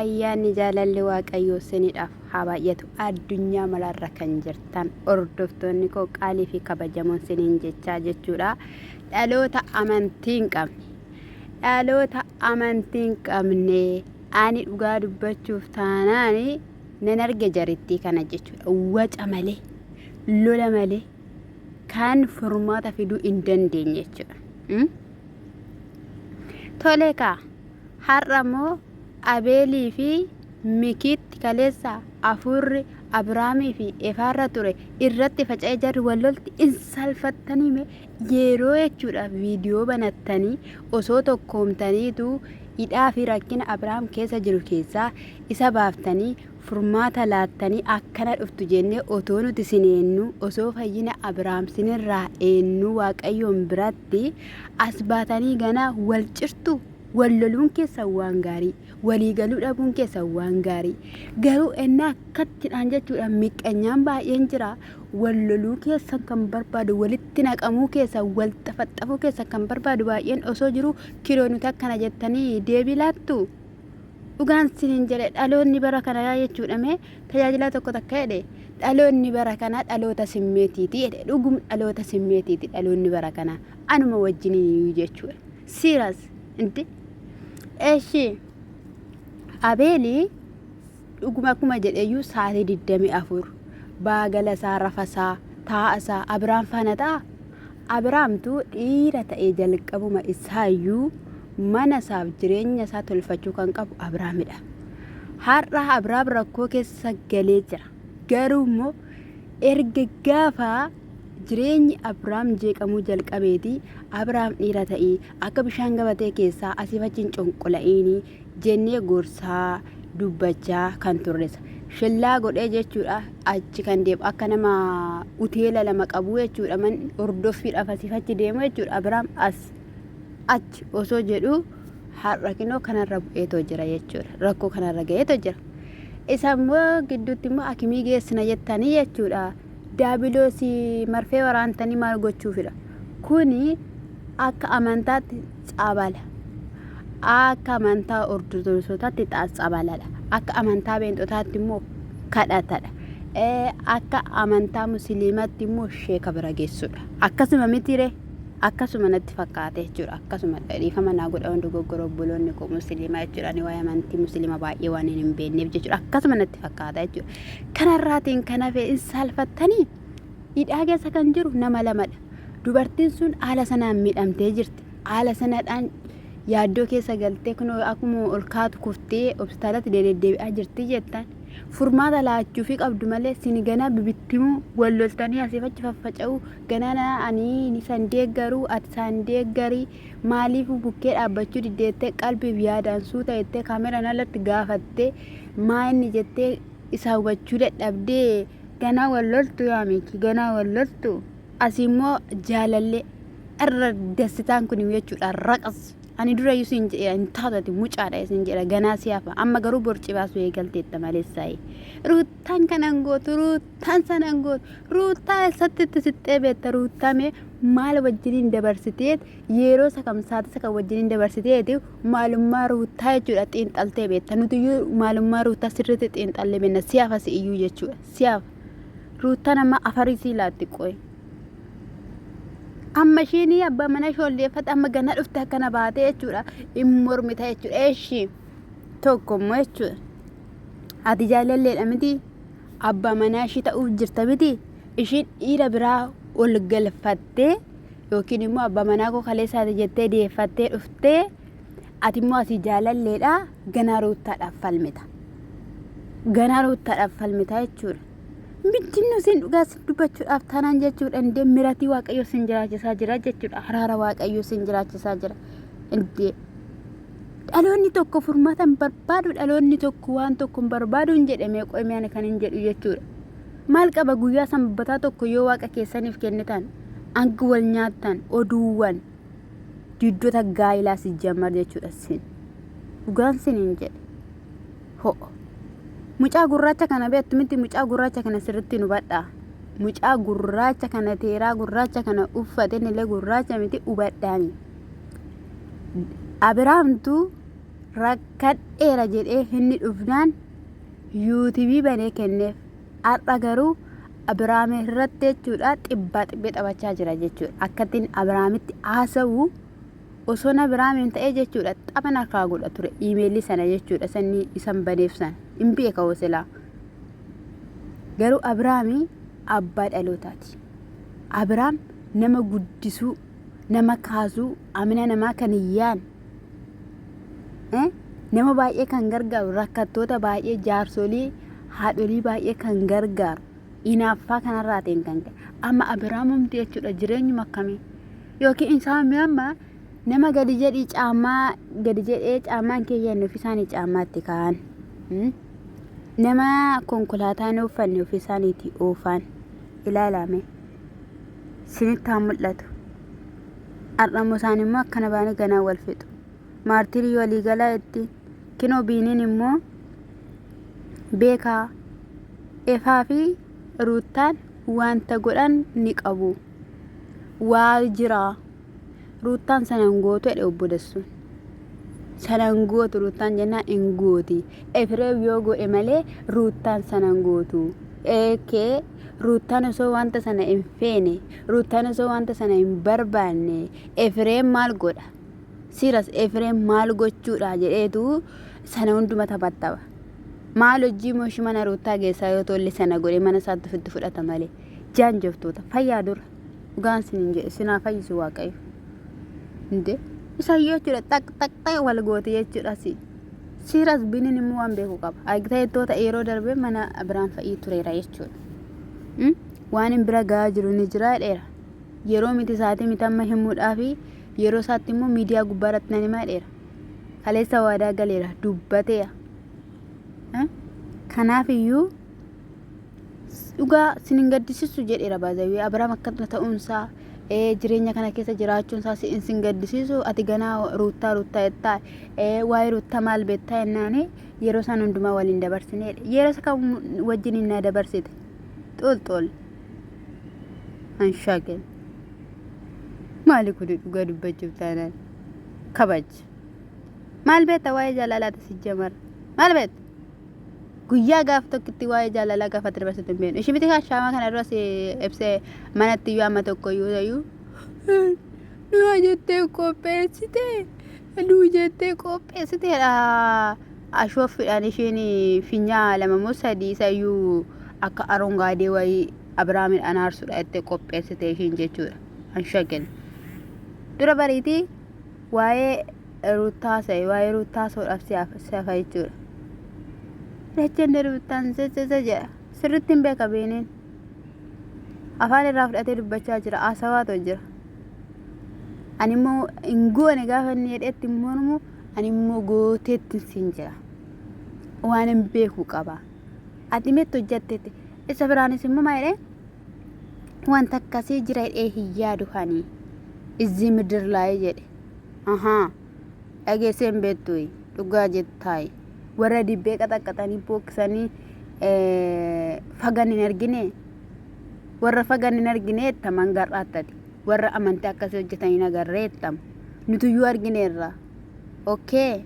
Ayyaanni jaalalli Waaqayyoo sinidhaaf haa baay'atu. Addunyaa maraarra kan jirtan hordoftoonni koo qaalii fi kabajamoon siniin jechaa jechuudha. Dhaloota amantii hin qabne. Dhaloota amantii hin qabne ani dhugaa dubbachuuf taanaan nan arge jarittii kana jechuudha. Waca malee, lola malee kan furmaata fiduu hin dandeenye jechuudha. Tole kaa har'a immoo Abeelii fi Mikiitti kaleessa hafuurri Abiraamii fi Efaarra ture irratti faca'ee jarri wal lolti in salfattanii mee yeroo jechuudha viidiyoo banattanii osoo tokkoomtaniitu hidhaa fi rakkina Abiraam keessa jiru keessaa isa baaftanii furmaata laattanii akkana dhuftu jennee otoo nuti sin eennuu, osoo fayyina Abrahaam sinirraa eennuu Waaqayyoon biratti as baatanii ganaa wal cirtu? Wal loluun keessan waan gaarii, walii galuu dhabuun keessan waan gaarii. Garuu ennaa akkattidhaan jechuudha miqqanyaan baay'een jira. Wal loluu keessan kan barbaadu, walitti naqamuu keessan, wal xafaxafuu keessan kan barbaadu baay'een osoo jiruu kiloo nuti akkana jettanii deebii laattu? Dhugaan sinin jedhe dhaloonni bara kanaa jechuudha mee tajaajilaa tokko takka jedhe dhaloonni bara kanaa dhaloota simmeetiiti jedhe dhugum dhaloota simmeetiiti dhaloonni bara kanaa anuma wajjiniin iyyuu jechuudha siiras inti eshi abeeli dhuguma akkuma jedheyyuu sa'aatii 24 baagala isaa rafasaa taa'a isaa abiraan faana ta'a Abraamtu dhiira ta'ee jalqabuma isaayyuu mana isaaf jireenya isaa tolfachuu kan qabu Abraamidha. Har'a Abraam rakkoo keessa galee jira. Garuu immoo erga gaafa jireenyi Abraam jeeqamuu jalqabeeti Abraam dhiira ta'ii akka bishaan gabatee keessaa asiif achi hin conqola'iinii jennee gorsaa dubbachaa kan turresa. Shillaa godhee jechuudha achi kan deemu akka nama uteela lama qabuu jechuudha man hordoffiidhaaf asiif achi deemu jechuudha Abiraam as achi osoo jedhu har'a kinoo kanarra bu'eetoo jira jechuudha rakkoo kanarra ga'eetoo jira. Isa immoo gidduutti immoo akimii geessina jettanii jechuudha daabiloosii marfee waraantanii maal gochuufidha kuni akka amantaatti tsabala. Akka amantaa ortodoksootaatti tsabaladha. Akka amantaa beenxotaatti immoo kadhatadha. Akka amantaa musliimaatti immoo sheeka bira geessudha. Akkasuma mitiree akkasuma natti fakkaate jechuudha. Akkasuma dhiifama naa godha hundi dogoggora obboloonni koo musliimaa jechuudha. Ani waa'ee amantii musliima baay'ee waan hin beekneef jechuudha. Akkasuma natti fakkaata jechuudha. Kanarraatiin kan hafe hin saalfattanii hidhaa keessa kan jiru nama lamadha. Dubartiin sun haala sanaan miidhamtee jirti. Haala sanadhaan yaaddoo keessa galtee kunoo akkuma ol kaatu kuftee hospitaalatti deddeebi'aa jirti jettan. Furmaata laachuufii qabdu malee sini ganaa bibittimuu wal loltanii asiif achi faffaca'uu ganaa ani san deeggaruu ati san deeggarii maaliif bukkee dhaabbachuu diddeettee qalbiif yaadaan suuta jettee kaameraan alatti gaafattee maa inni jettee isa hubachuu dadhabdee ganaa wal loltu yaa miki ganaa wal loltu. Asii immoo jaalallee irra dassitaan kun jechuudha raqas. Ani dura iyyuu siin jedheera hin taatu ati mucaadha siin jedha ganaa si hafa amma garuu borci baasuu eegalteetta malee saayee. Ruuttaan kanan gootu ruuttaan sanan gootu ruuttaa eessatti itti sixxee beekta ruuttaa mee maal wajjiniin dabarsiteet yeroo isa kam sa'aatii isa kam wajjiniin dabarsiteeti maalummaa ruuttaa jechuudha xiinxaltee beekta nuti iyyuu maalummaa ruuttaa sirriitti xiinxallee beekna si hafa si iyyuu jechuudha si hafa. Ruuttaan amma afarii sii laatti qoy. Amma ishiin abbaa mana ishee ol deeffate amma ganaa dhufte akkana baatee jechuudha. In mormita jechuudha. Eshi tokko immoo jechuudha. Ati jaalalleedha miti. Abbaa manaa ishii ta'uuf jirta miti. Ishiin dhiira biraa ol galfattee yookiin immoo abbaa manaa koo kaleessaati jettee deeffattee dhuftee Ati immoo asii jaalalleedha ganaa ruuttaadhaaf falmita. Ganaa ruuttaadhaaf falmita jechuudha. Mijjinnu isin dhugaa isin dubbachuudhaaf taanaan jechuudha. Indee miratii waaqayyo isin jiraachisaa jira jechuudha. Araara waaqayyo isin jiraachisaa jira. Indee dhaloonni tokko furmaata hin barbaadu dhaloonni tokko waan tokko hin barbaadu hin jedhamee qo'imee ani kan hin jedhu jechuudha. Maal qaba guyyaa sanbataa tokko yoo waaqa keessaniif kennitan hanga wal nyaattan oduuwwan diddota gaa'ilaa si jammar jechuudha sin dhugaan siniin jedhe ho'o mucaa gurraacha kana beektu miti mucaa gurraacha kana sirriitti nu badhaa mucaa gurraacha kana teeraa gurraacha kana uffate illee gurraacha miti hubadhaani abiraamtu Rakkadheera jedhee inni dhufnaan yuutibii banee kenneef. Har'a garuu Abiraam irratti jechuudha xibbaa xibbee taphachaa jira jechuudha. Akkattiin Abiraamitti haasa'u osoon Abiraamiin ta'ee jechuudha tapha narkaa godha ture iimeelii sana jechuudha sanni isan baneef sana hin beeka hoo silaa. Garuu Abiraami abbaa dhalootaati. Abiraam nama guddisuu, nama kaasuu, amina namaa kan hin yaanne, nama baay'ee kan gargaaru, rakkattoota baay'ee, jaarsolii, haadholii baay'ee kan gargaaru, inaaffaa kanarraa ta'een kan ka'e. Amma Abiraamumti jechuudha jireenyuma akkamii? Yookiin isaan amma nama gadi jedhii caammaa gadi jedhee caammaan keeyyanne ofiisaanii caammaatti kaa'an. Nama konkolaataa hin ooffanne ofii isaaniitii oofaan. Ilaalaa mee. Isinitti haa mul'atu. Har'a immoo isaan immoo akkana baanii ganaa wal fixu. Maartirii walii galaa itti. Kinoo biiniin immoo beekaa Efaa fi Ruuttaan wanta godhan ni qabu. Waa jira. Ruuttaan sana hin gootu jedhe obbo Dassuun. Sana hin gootu Ruuttaan jennaan hin gooti. Efreem yoo godhe malee Ruuttaan sana hin gootu. Eekee Ruuttaan osoo wanta sana hin feene, Ruuttaan osoo wanta sana hin barbaanne Efreem maal godha? Siiras Efreem maal gochuudha jedheetu sana hunduma taphattaba. Maal hojii mooshi mana Ruuttaa geessaa yoo tolle sana godhe mana isaatti ofitti fudhata malee. Jaanjoftoota fayyaa dura. Dhugaan sinin jedhe sinaa fayyisu waaqayyo. Inde isayyoo jechuudha xaq xaq xaq wal goote jechuudha si. Siiras binin immoo waan beeku qaba. Argiteettoota yeroo darbe mana biraan fa'ii tureera jechuudha. Waan hin bira gahaa jiru ni jira jedheera. Yeroo miti isaatii miti amma himuudhaafi yeroo isaatti immoo miidiyaa gubbaa irratti nan himaa jedheera. Kaleessa waadaa galeera dubbateera. Kanaaf iyyuu Dhugaa sin hin gaddisiisu jedheera baazawii Abiraam akkana ta'uunsaa jireenya kana keessa jiraachuunsaa sin sin gaddisiisu ati ganaa ruuttaa ruuttaa jettaa waa'ee ruuttaa maal beektaa jennaani yeroo isaan hundumaa waliin dabarsineedha yeroo isa kam wajjin hin dabarsite xolxol anshaagel maali kun dhugaa dubbachuuf taanaan kabaj maal beekta waa'ee jaalalaati si jamar maal beekta Guyyaa gaaf tokkitti waa'ee jaalalaa gaafa ati dabarsitu hin beeknu. Ishii miti kan shaamaa kana dura si ibsee manatti iyyuu amma tokko iyyuu ta'uu nuu jettee qopheessite nuu jettee qopheessiteedha. Ashooffiidhaan isheen finyaa lama moo sadii isa iyyuu akka arongaadee wayii Abiraamidhaan aarsuudha jettee qopheessite ishiin jechuudha. Anshagel. Dura bariitii waa'ee Ruuttaa haasa'e waa'ee Ruuttaa haasa'uudhaaf si hafa jechuudha. Dacheen Ruuttaan sese jedha. Sirriitti hin beeka beeniin. Afaan irraa fudhatee dubbachaa jira. Haasawaatu jira. Ani immoo hin goone gaafa inni jedhetti hin mormu ani immoo gooteetti siin jira. Waan hin beeku qaba. Ati meetti hojjetteetti. Isa biraanis immoo maal jedhee wanta akkasii jira jedhee hin yaadu hani. Izzii midir laayee jedhe. Ahaa. Dhageessee hin beektuyi. Dhugaa jettaayi. Warra dibbee qaxaqqaxanii bookkisanii fagan hin argine. Warra fagan hin argine jettama hanga har'aattati. Warra amantii akkasii hojjetan hin agarree jettama. Nutuyyuu argineerra. Okkee.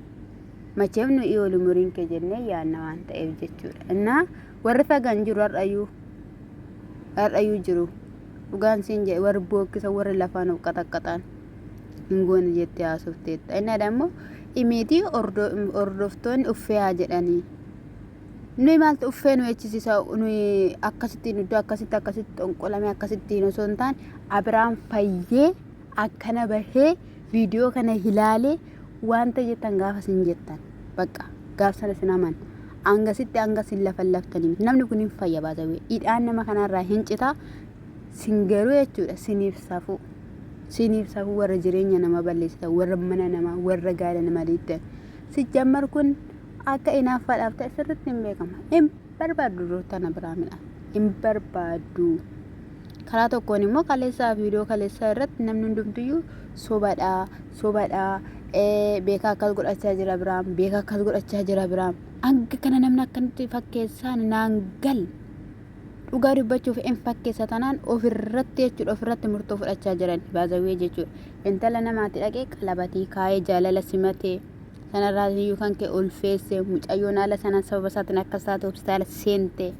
Macheem nu iyoolu muriin kee jennee yaadna waan ta'eef jechuudha. Innaa warri fagan jiru har'ayyuu. Har'ayyuu jiru. Dhugaan siin jedhe warri bookkisan warri lafaan of qaxaqqaxan. Hin goone jettee haasofteetta. Inni ammoo imiitii hordoftoonni uffee haa jedhanii. Nuyi maaltu uffee nu jechisiisa nuyi akkasittiin iddoo akkasitti akkasitti xonqolame akkasittiin osoo hin taane Abiraam fayyee akkana bahee viidiyoo kana ilaalee wanta jettan gaafa isin jettan bakka gaaf sana isin aman hangasitti hanga isin lafan laftanii namni kun hin fayya baasawee hidhaan nama kanarraa hin citaa sin garuu jechuudha siniif safuu. Siniif safuu warra jireenya nama balleessitan warra mana namaa warra gaala nama diigdan. Sijjammar kun akka inaaffaadhaaf ta'e sirriitti hin beekama. Hin barbaaddu Ruuttaan Abiraamidha. Hin barbaaddu. Karaa tokkoon immoo kaleessaa viidiyoo kaleessaa irratti namni hundumtiyyuu sobadha sobadha beekaa akkas godhachaa jira Abiraam beekaa akkas godhachaa jira Abiraam. Hanga kana namni akkanatti fakkeessaan naan gal. Dhugaa dubbachuuf in fakkeessa tanaan ofirratti jechuudha ofirratti murtoo fudhachaa jiran baazawwee jechuudha. Intala namaatti dhaqee qalabatii kaayee jaalala simatee Sanarraa iyyuu kan kee ulfeesse mucayyoon haala sanaan sababa isaatiin akkas taate hospitaala seente.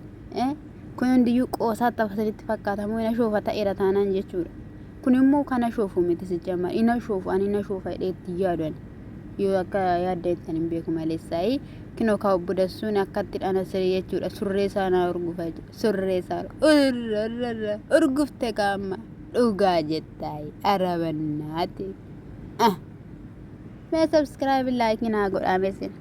Kun hundiyyuu qoosaa tapha sanitti fakkaata moo hin ashoofa ta'eera taanaan jechuudha. Kun immoo kan ashoofu miti sijjamma hin ashoofu ani hin ashoofa jedhee itti yaadu ani. Yoo akka yaadda ittiin hin beeku maleessaayii kinoo kaa obbo Dassuun akkatti dhana siree jechuudha surree isaa naa urgufa jechuudha surree isaa urgufte kaamma dhugaa jettaayi arabannaati. Ah. Mee subscribe like naa godhaa mee isin.